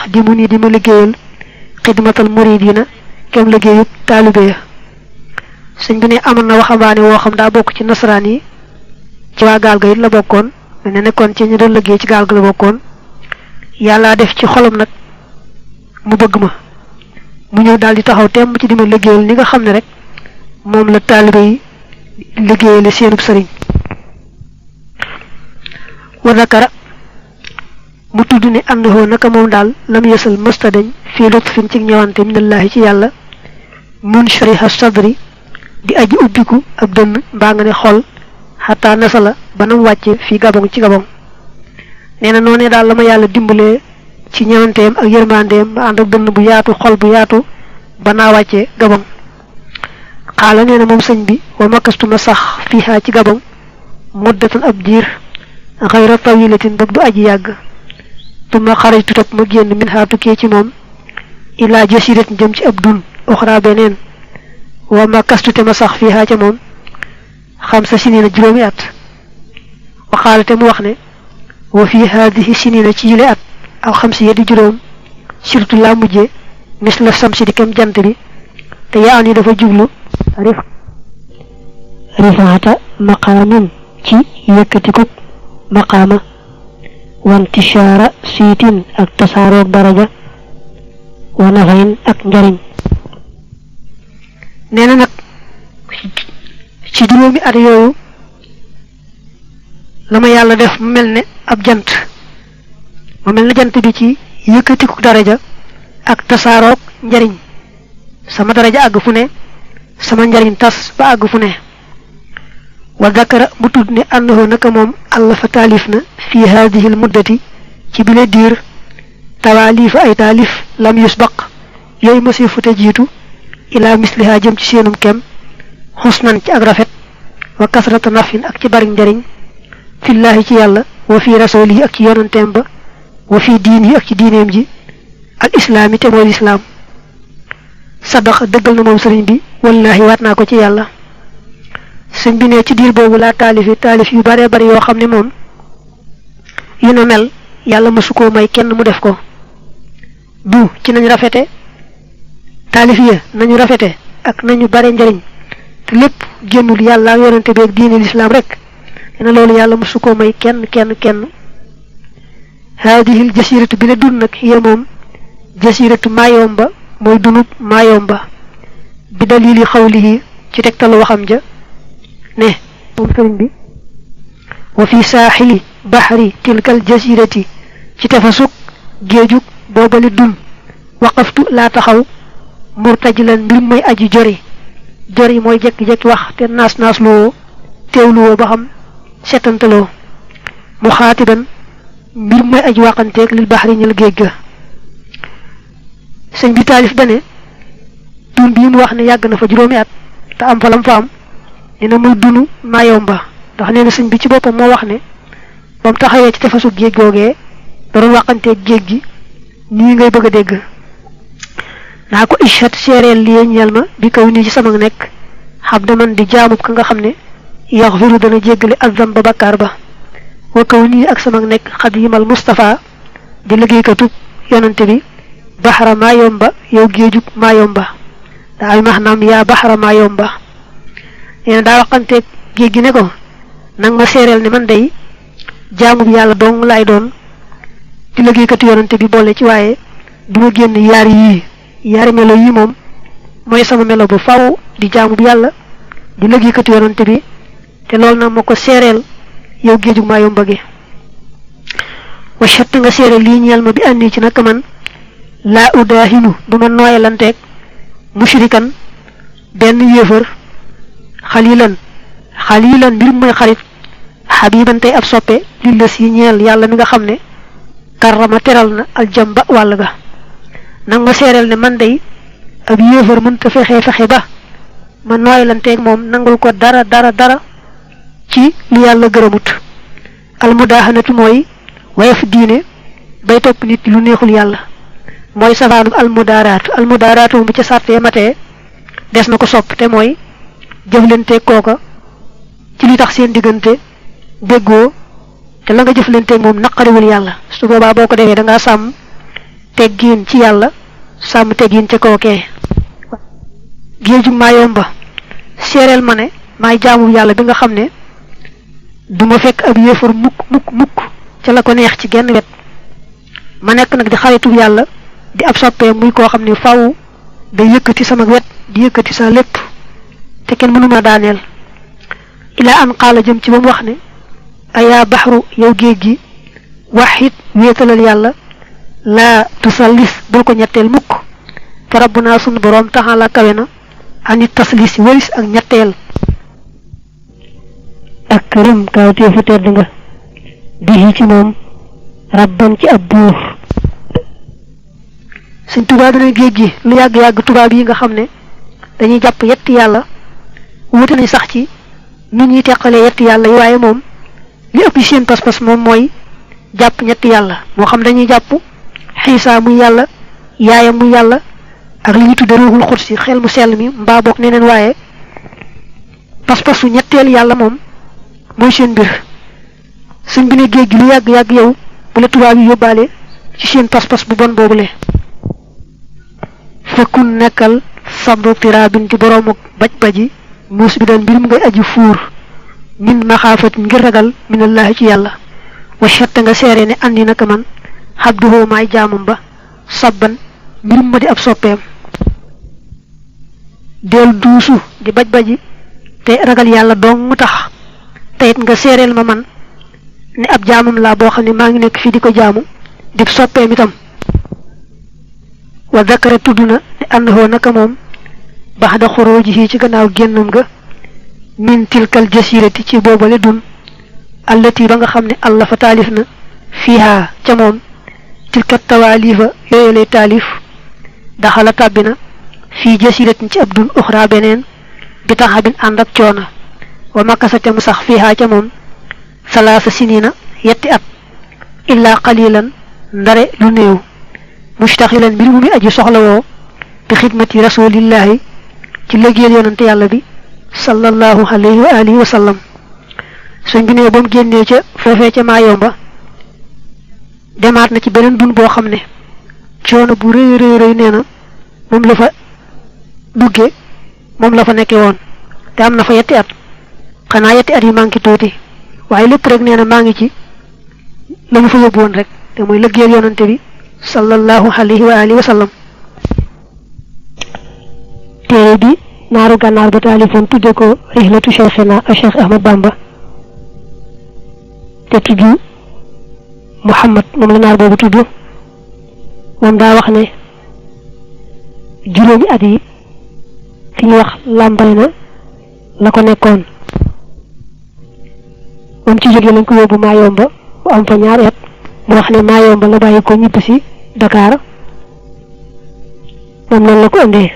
di mu ni di ma liggéeyal xidmatal muridina kem liggéeyub taalibe ya sëñ bi ne amoon na waxambaane woo xam daa bokk ci nasaraan yi ci waa gaal ga it la bokkoon ne nekkoon ci ñu doon liggéey ci gaal ga la bokkoon yàlla def ci xolam nag mu bëgg ma mu ñëw daal di taxaw temm ci di ma liggéeyal ni nga xam ne rek moom la taalibe yi liggéeyale seenub sëriñ wa nakara mu tudd ne annahu naka moom daal lam yesal mësta dañ fii lutfin ci ñëwante minallahi ci yàlla munshariha sadri di aji ubbiku ab dënn mbaa nga ne xol xataa nasala ba nam wàcce fii gabon ci gabon nee na noonee daal la ma yàlla dimbalee ci ñëwanteem ak yërmandeem ba ànd ak dënn bu yaatu xol bu yaatu ba naa wàcce gabon xaala nee na moom sëñ bi wa makastuma sax fiihaa ci gabon muddatan ab diir xayra tawilatin boog du aji yàgg tuma xarajtu topp ma génn min haa tukkee ci moom ilaa jasiratin jëm ci ab dun oxra beneen wa makastu te ma sax fiihaa ca moom xam sa sinina juróomi at wa xaala te mu wax ne wa fii haadihi sinina ci yile at aw xam si yeddi juróom surtout laa mujje mis la samsi di kem jant bi te yaa an yi dafa jublu rifaata maqaamin ci yëkkatikub maqaama wantishaara siitin ak tasaaroog daraja wa nafayin ak njariñ nee na nag ci juróomi at yooyu la ma yàlla def mu mel ne ab jant mu mel ne jant bi ci yëkkatiku daraja ak tasaaroog njariñ sama daraja àgg fu ne sama njariñ tas ba àgg fu ne wa dakara mu tudd ne annahu naka moom allah fa taalif na fii haadihi l muddati ci bile diir tawaalifa ay taalif lam yusbaq yooyu masi fute jiitu ilaa misliha jëm ci seenum kem xusnan ci ak rafet wa kasrata nafin ak ci bari njariñ fillaahi ci yàlla wa fii rasulihi ak ci yonanteem ba wa fii diinihi ak ci diineem ji al islaami te mooy lislaam sadaqa dëggal na moom sëriñ bi wallaahi waat naa ko ci yàlla sëñ bi ne ci diir boobu laa taalif yu bare bari yoo xam ne moom yu na mel yàlla mësu koo may kenn mu def ko du ci nañu rafete taalif ya nañu rafete ak nañu bare njariñ te lépp génnul yàlla ak yonente bi ak diine lislaam rek dina loolu yàlla mësu koo may kenn haadihil jasiratu bi la dun nag hiya moom jasiratu maayomba mooy dunub maayomba bi dalili xawlihi ci tegtalu waxam ja ne moom sëriñ bi wa fi saaxili baxri tilkal jasirati ci tefasug géejug boobali dun waqaftu laa taxaw murtajilan mbir mooy aji jori mooy jekki-jekki wax te naas loo teewluwoo ba xam setantaloo mu xaatiban mbir mooy aji waxanteeg lil baxri ñal géej ga sëñ bi taalif dane dun bii mu wax ne yàgg na fa juróomi at te am fa lam fa am nee na muy dunu maayomba ndax nee na sëñ bi ci boppam moo wax ne ba mu taxawee ci tefasu géej googee da doon waxanteeg géej gi nii ngay bëgg a dégg naa ko ishat seereel li ñeel ma bi kaw nii ci sama nekk xam daman di jaamub ka nga xam ne yaxfiru dana jéggale azam ba bakkaar ba wa kaw nii ak sama nekk xadimal Mustafa di liggéeykatub yonante bi baxara maayomba yow géejug maayomba daa ay maanaam yaa baxara maayomba nee na daa waxanteeg géej gi ne ko nang ma seereel ne man day jaamu bi yàlla dong laay doon di liggéeykatu yonante bi boole ci waaye du ma génn yaari melo yi moom mooy sama melo bu faw di jaamu bi yàlla di liggéeykatu yonante bi te loolu nag ma ko seereel yow géejug maayomba gi wa shatt nga seereel lii ñeel ma bi àndi ci naka man laa udaahinu du ma nooyalanteeg mushrikan benn yéefar xalilan mbir mooy xarit xabiban tey ab soppe li la si ñeel yàlla mi nga xam ne karrama teral na aljamba wàll ga nang ma seereel ne man day ab yéefar mënta fexe ba ma nooyalanteeg moom nangul ko dara ci li yàlla gërëmut almudaahanatu mooy wayaf diine bay topp nit lu neexul yàlla mooy safaanu almudaaraatu bu ci sàrtee matee des na ko sopp te mooy jëflante kooka ci li tax seen diggante déggoo te la nga jëflante moom naqariwul yàlla su boobaa boo ko defee da ngaa sàmm teggin ci yàlla sàmm teggin ca kookee géeju Mayomba seereel ma ne maay jaamu yàlla bi nga xam ne duma fekk ab yéefar mukk ca la ko neex ci genn wet ma nekk nag di xaritu yàlla di ab soppee muy koo xam ne faaw day yëkkati sama wet di yëkkati sa lépp te kenn mënuma daaneel ila an qaala jëm ci ba mu wax ne ayaa baxru yow géej gi waxit wéetalal yàlla laa tusallis bul ko ñetteel mukk fa rabbunaa sunu boroom taxala kawe na anit taslis walis ak ñetteel akrim kawteefu tedd nga bihi ci moom rabban ci ab buur suñ tubaab dana géej gi lu yàgg-yàgg tubaab yi nga xam ne dañuy jàpp yetti yàlla wuute nañ sax ci nu ñuy teqalee yetti yàlla yi waaye moom li ëpp seen pas-pas moom mooy jàpp ñetti yàlla moo xam dañuy jàpp xiisa muy yàlla yaayam muy yàlla ak li ñu tudde ruuxul xudsi xel mu sell mi mbaa boog neneen waaye pas-pasu ñetteel yàlla moom mooy seen mbir suñ bi ne géej gi lu yàgg-yàgg yow bu la tubaab yi yóbbaale ci seen pas-pas bu bon boobule fekkun nekkal sabru tiraabin di boroomu baj-baji muus bi daan mbirum ngay aji fuur min maxaafat ngir ragal minallahi ci yàlla wa shatta nga seere ne andi naka man xabduhoo maay jaamam ba sabban mbirum ma di ab soppeem del duusu di baj-baji te ragal yàlla dong mu tax teyit nga seereel ma man ne ab jaamam laa boo xam ne maa ngi nekk fii di ko jaamu di soppeem itam wa dakara tudd na ne annahoo naka moom baxda xurujihi ci gannaaw génnam ga min tilkal jasirati ci boobale dun allati ba nga xam ne allah fa taalif na fiiha ca moom tilka tawaalifa yooyu lay taalif daxala tàbbi na fii jasiratin ci ab dun uxra beneen bi taxabin ànd ak coona wa makasate mu sax fiiha ca moom salaasa sinina yetti at illaa qalilan ndare lu néew mustaxilan mbir mu mi aji soxlawoo bi xidmati rasulillahi ci liggéeyal yonante yàlla bi sallallahu alayhi wa alihi wa sallam suñ bi ne ba mu génnee ca foofee ca Mayomba demaat na ci beneen dun boo xam ne coono bu rëy nee na moom la fa dugge moom la fa nekke woon te am na fa yetti at xanaa yetti at yi manqué tuuti waaye lépp rek nee na maa ngi ci la mu fa yóbbu woon rek te mooy liggéeyal yonante bi sallallahu alayhi wa alihi wa sallam téere bi naaru gànnaar ba taalifoon tudde ko rihlatu cheikhina a cheikh ahmad bamba te tudd muhammad moom la naar boobu tudd moom daa wax ne juróomi at yi fi ñu wax làmbay na la ko nekkoon moom ci jóge lañ ko yóbbu Mayomba bu am fa ñaari at mu wax ne Mayomba la bàyyi ko ñibb si Dakar moom noonu la ko indee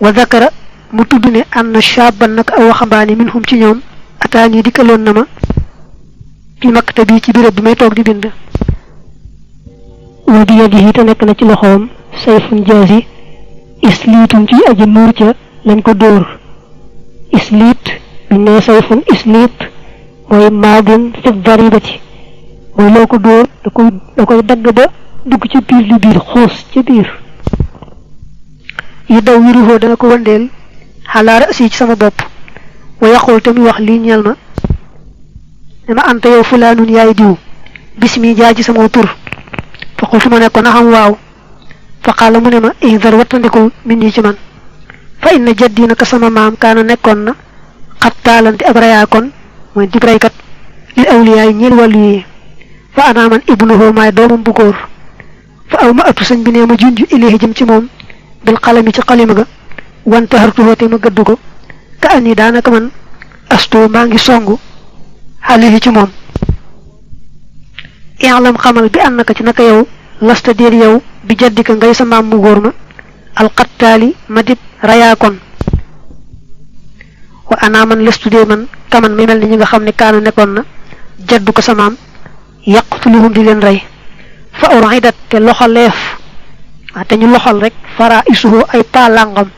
wa zakara mu tudd ne anna shaban nag aw waxambaane minhum ci ñoom ataani dikkaloon na ma fi maktabi ci béréb bi may toog di bind wa bi yadihi te nekk na ci loxoom sayfun jaasi isliitun ci aji nuur ca lañ ko dóor isliit biñ ne sayfun isliit mooy maadin fi daribati mooy loo ko dóor da koy dagg ba dugg ci biir li biir xuus ci biir yi daw wiruhoo dana ko wëndeel xalaa rasi ci sama bopp wa yaqul te muy wax lii ñeel ma ne ma anta yow fulaanun yaay diw bismi jaa ci sama tur fa qultu ma ne ko na xam waaw fa qaala mu ne ma ihdar wattandikul min yi ci man fa inna jaddi naka sama maam kaana nekkoon na xattaalante ab rayaakoon mooy dib raykat lil awliyaay ñeel wàllu yi fa ana man ibnuhu maay doomam bu góor fa aw ma atu sëñ bi ne ma junj ilayhi jëm ci moom bil qalami ci xalima ga wante hartuhoo te ma gëddu ko ka ani daanaka man astu maa ngi songu alayhi ci moom i'lam xamal bi annaka ci naka yow lasta déer yow bi jaddika ngay sa maam mu góor ma alxattaali ma dib rayaakoon wa ana man lestu dee man kaman mi mel ni ñi nga xam ne kaana nekkoon na jaddu ko sa maam yaqtuluhum di leen rey fa uridat te loxaleef te ñu loxal rek fara isuhu ay palangam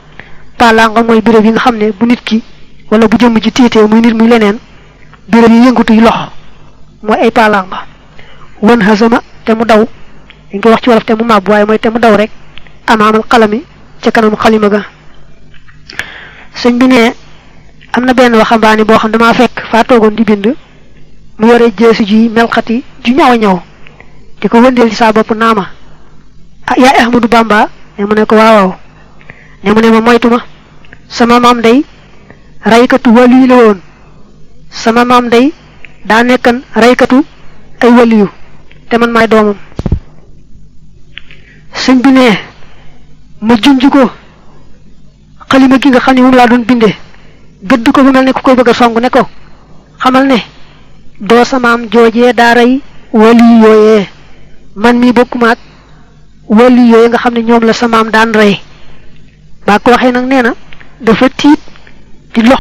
mooy béréb yi nga xam ne bu nit ki wala bu jëmm ji tiitee muy nit muy leneen béréb yi yëngutu yi lox mooy ay palanga wan hazama te mu daw dañ koy wax ci wolof te mu màbb waaye mooy te mu daw rek amaamal xalami ca kanam xalima ga sëñ bi ne am na benn waxambaane boo xam damaa fekk faa toogoon di bind mu yore jeesi ji melxati ju ñaw a ñaw di ko wëndeel ci saa bopp naama ah yaay Ahmadou Bamba ne mu ne ko waaw ne mu ne ma moytu ma sama maam day raykatu waliyu la woon sama maam day daa nekkan raykatu ay waliyu te man maay doomam sëñ bi ne ma junj ko xalima gi nga xam ne moom laa doon binde gëdd ko bu mel ne ku koy bëgg a song ne ko xamal ne doo sa maam joojee daa rey waliyu yooyee man mii bokkuma ak waliyu yooyee nga xam ne ñoom la sa maam daan rey baa ko waxee nag nee na dafa tiit di lox